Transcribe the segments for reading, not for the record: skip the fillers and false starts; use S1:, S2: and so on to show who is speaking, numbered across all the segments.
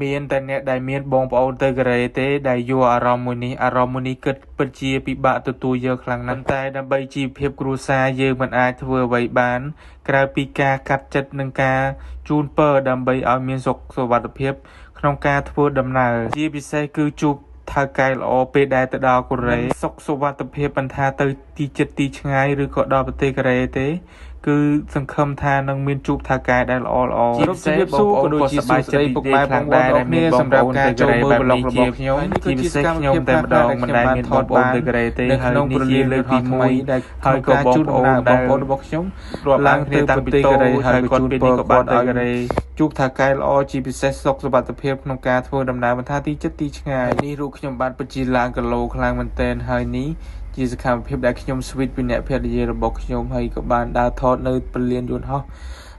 S1: មានតែអ្នកដែលមានបងប្អូនទៅកូរ៉េទេដែលយល់អារម្មណ៍មួយនេះអារម្មណ៍មួយនេះគិតពិតជាពិបាកទទួលយកខ្លាំងណាស់ប៉ុន្តែដើម្បីជីវភាពគ្រួសារយើងមិនអាចធ្វើអ្វីបាន ក្រៅពីការកាត់ចិត្តនិងការជូនពរដើម្បីឲ្យមានសុខសុវត្ថិភាពក្នុងការធ្វើដំណើរជាពិសេសគឺជួបថៅកែល្អពេលដែលទៅដល់កូរ៉េសុខសុវត្ថិភាពមិនថាទៅទីជិតទីឆ្ងាយឬក៏ដល់ប្រទេសកូរ៉េទេ គឺសង្ឃឹមថានឹងមានជួបថៅកែដែលល្អល្អ
S2: ជាពិសេសបងប្អូនក៏សប្បាយចិត្តពុកម៉ែបងប្អូនទាំងគ្នាសម្រាប់ការចូលមើល vlog របស់ខ្ញុំ
S1: ជាពិសេសខ្ញុំតែម្ដងមិនដែលមានបងប្អូនទៅកូរ៉េទេ
S2: នៅ
S1: ហើយ
S2: ក្នុង
S1: នេះជា
S2: ព្រលាន
S1: លើកទី
S2: យន្តហោះថ្មី
S1: 1
S2: ដែល
S1: ហើយក៏
S2: ក្នុងការ
S1: បងប្អូ
S2: ជូនដំណើ
S1: នដែល
S2: របងប្អូនរបស់ខ្ញុំ
S1: រាប់
S2: ឡើង
S1: ឡើងគ្នា
S2: ទៅ
S1: តាំង
S2: ប្រទេស
S1: ពីតូច
S2: កូរ៉េហើយ
S1: ហើយ
S2: ក៏ជូន
S1: គាត់ពេល
S2: ពរគា
S1: នេះក៏បាន
S2: ត់ឲ្យ
S1: ទៅកូរ៉េ
S2: ជួបថៅកែល្អជាពិសេសសុខសុវត្ថិភាពក្នុងការធ្វើដំណើរមិនថាទីជិតទីឆ្ងាយ
S1: នេះរូបខ្ញុំបានពិតជាឡើងគីឡូខ្លាំងមែនទែនហើយនេះជាសកម្មភាពដែលខ្ញុំស្វីតពីអ្នកភរិយារបស់ខ្ញុំហើយក៏បានដើរថតនៅព្រលានយន្តហោះ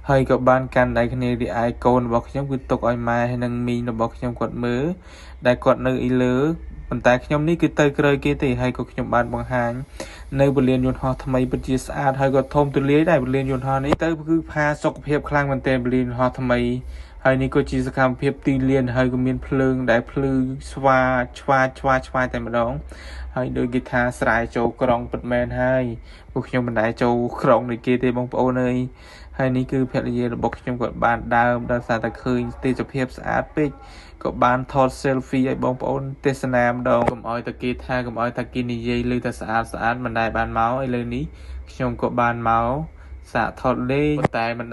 S1: ហើយក៏បានកាន់ដៃគ្នារីឯកូនរបស់ខ្ញុំគឺទុកឲ្យម៉ែហើយនិងមីងរបស់ខ្ញុំគាត់មើលដែលគាត់នៅអ៊ីលើប៉ុន្តែខ្ញុំនេះគឺទៅក្រោយគេទេហើយក៏ខ្ញុំបានបង្ហាញនៅពលានយន្តហោះថ្មីពិតជាស្អាតហើយក៏ធំទូលាយដែរពលានយន្តហោះនេះទៅគឺផាសុខភាពខ្លាំងមែនទែនពលានយន្តហោះថ្មីហើយនេះក៏ជាសកម្មភាពទីលានហើយក៏មានភ្លើងដែលភ្លឺស្វាឆ្វាឆ្វាឆ្វាតែម្ដងហើយដូចគេថាស្រែចូលក្រុងពិតមែនហើយពួកខ្ញុំមិនដែលចូលក្រុងដូចគេទេបងប្អូនអើយហើយនេះគឺភរិយារបស់ខ្ញុំគាត់បានដើមដោយសារតែឃើញទេសភាពស្អាតពេកក៏បានថត selfie ឲ្យបងប្អូនទេសនាម្ដងកុំឲ្យតែគេថាកុំឲ្យតែគេនិយាយឮតែស្អាតស្អាតមិនដែលបានមកឥឡូវនេះខ្ញុំក៏បានមកសាកថតលេងប៉ុន្តែមិ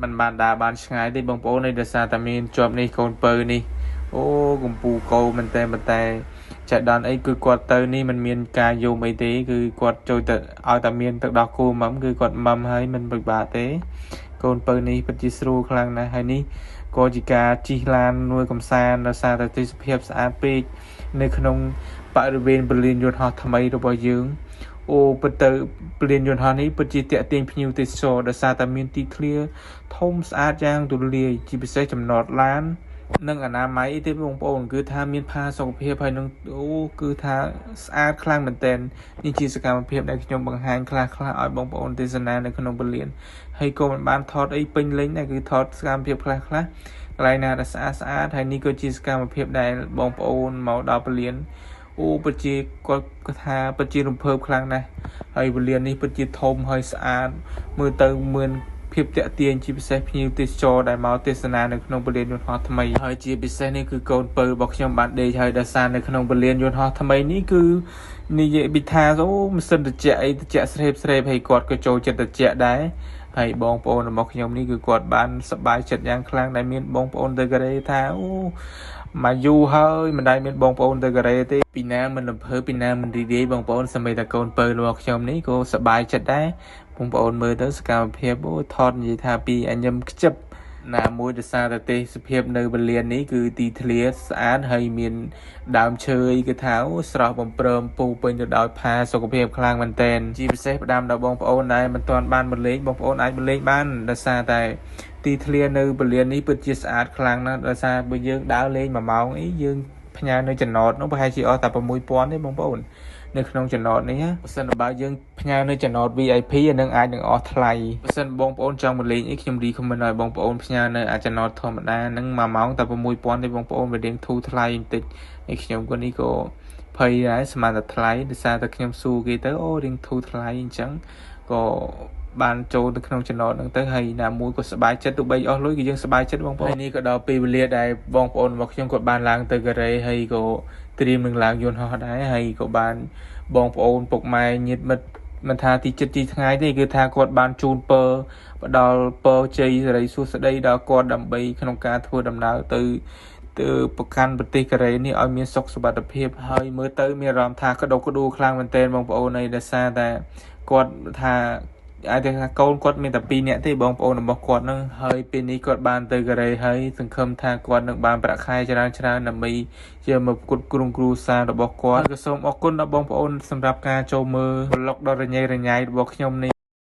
S1: នបានដើរបានឆ្ងាយទេបងប្អូនដោយសារតែមានជាប់នេះកូនពៅនេះអូកំពូកោមែនតែប៉ុន្តែចៃដន្យអីគឺគាត់ទៅនេះមិនមានការយំអីទេគឺគាត់ចូលទៅឲ្យតែមានទឹកដោះគោមុំគឺគាត់មុំហើយមិនពិបាកទេកូនពៅនេះពិតជាស្រួលខ្លាំងណាស់ហើយនេះក៏ជាការជិះឡាននួយកំសាន្តដោយសារតែទេសភាពស្អាតពេកនៅក្នុងបរិវេណព្រលានយន្តហោះថ្មីរបស់យើងអូពិតទៅព្រលានយន្តហោះនេះពិតជាទាក់ទាញភ្ញៀវទេសចរដោយសារតែមានទីធ្លាធំស្អាតយ៉ាងទូលាយជាពិសេសចំណតឡាននិងអនាម័យអីទេបងប្អូនគឺថាមានផាសុខភាពហើយនឹងអូគឺថាស្អាតខ្លាំងមែនទែននេះជាសកម្មភាពដែលខ្ញុំបង្ហាញខ្លះខ្លះឲ្យបងប្អូនទេសនានៅក្នុងពលានហើយក៏មិនបានថតអីពេញលេញដែរគឺថតសកម្មភាពខ្លះខ្លះកន្លែងណាដែលស្អាតស្អាតហើយនេះក៏ជាសកម្មភាពដែលបងប្អូនមកដល់ពលានអូពិតជាគាត់គាត់ថាពិតជារំភើបខ្លាំងណាស់ហើយពលាននេះពិតជាធំហើយស្អាតមើលទៅមានភាពតាក់ទាញជាពិសេសភ្ញៀវទេសចរដែលមកទេសនានៅក្នុងពលានយន្តហោះថ្មីហើយជាពិសេសនេះគឺកូនពៅរបស់ខ្ញុំបានដេកហើយដោយសារនៅក្នុងពលានយន្តហោះថ្មីនេះគឺនិយាយពីថាអូម៉ាស៊ីនត្រជាក់អីត្រជាក់ស្រេបស្រេបហើយគាត់ក៏ចូលចិត្តត្រជាក់ដែរហើយបងប្អូនរបស់ខ្ញុំនេះគឺគាត់បានសប្បាយចិត្តយ៉ាងខ្លាំងដែលមានបងប្អូនទៅកូរ៉េថាអូមកយូរហើយមិនដែលមានបងប្អូនទៅកូរ៉េទេពីណាមិនរំភើបពីណាមិនរីករាយបងប្អូនសម្បីតែកូនពៅរបស់ខ្ញុំនេះក៏សប្បាយចិត្តដែរបងប្អូនមើលទៅសកម្មភាពអូថតនិយាយថាពីអញញឹមខ្ជិបណាមួយដោយសារតែទេសភាពនៅពលាននេះគឺទីធ្លាស្អាតហើយមានដើមឈើអីគឺថាអូស្រស់បំព្រមពូពេញទៅដោយផាសុខភាពខ្លាំងមែនទែនជាពិសេសផ្ដាំដល់បងប្អូនដែលមិនទាន់បានមកលេងបងប្អូនអាចមកលេងបានដោយសារតែទីធ្លានៅពលាននេះពិតជាស្អាតខ្លាំងណាស់ដោយសារបើយើងដើរលេង1ម៉ោងអីយើងផ្ញើនៅចំណតនោះប្រហែលជាអស់តែ6000ទេបងប្អូននៅក្នុងចំណតនេះបើសិនបើយើងផ្ញើនៅចំណត VIP អានឹងអាចនឹងអស់ថ្លៃបើសិនបងប្អូនចង់មកលេងអីខ្ញុំ recommend ឲ្យបងប្អូនផ្ញើនៅអាចចំណតធម្មតានឹង1ម៉ោងតែ6000ទេបងប្អូនវារៀងធូរថ្លៃបន្តិចហើយខ្ញុំក៏នេះក៏ភ័យដែរស្មានតែថ្លៃដោយសារតែខ្ញុំសួរគេទៅអូរៀងធូរថ្លៃអញ្ចឹងក៏បានចូលទៅក្នុងចំណតហ្នឹងទៅហើយណាមួយក៏សប្បាយចិត្តទោះបីអស់លុយក៏យើងសប្បាយចិត្តបងប្អូនហើយនេះក៏ដល់ពេលវេលាដែលបងប្អូនរបស់ខ្ញុំគាត់បានឡើងទៅកូរ៉េហើយក៏ត្រៀមនឹងឡើងយន្តហោះដែរហើយក៏បានបងប្អូនពុកម៉ែញាតិមិត្តមិនថាទីចិត្តទីថ្ងៃទេគឺថាគាត់បានជូនពរផ្ដល់ពរជ័យសិរីសួស្តីដល់គាត់ដើម្បីក្នុងការធ្វើដំណើរទៅទៅប្រកាន់ប្រទេសកូរ៉េនេះឲ្យមានសុខសុវត្ថិភាពហើយមើលទៅមានអារម្មណ៍ថាក្តុកក្តួលខ្លាំងមែនទែនបងប្អូនអីដោយសារតែគាត់ថាអាចថាកូនគាត់មានតែ2នាក់ទេបងប្អូនរបស់គាត់នឹងហើយពេលនេះគាត់បានទៅកូរ៉េហើយសង្ឃឹមថាគាត់នឹងបានប្រាក់ខែច្រើនច្រើនដើម្បីជាមកផ្គត់ផ្គង់គ្រួសាររបស់គាត់ក៏សូមអរគុណដល់បងប្អូនសម្រាប់ការចូលមើល vlog ដ៏រញ៉េរញ៉ៃរបស់ខ្ញុំនេះ។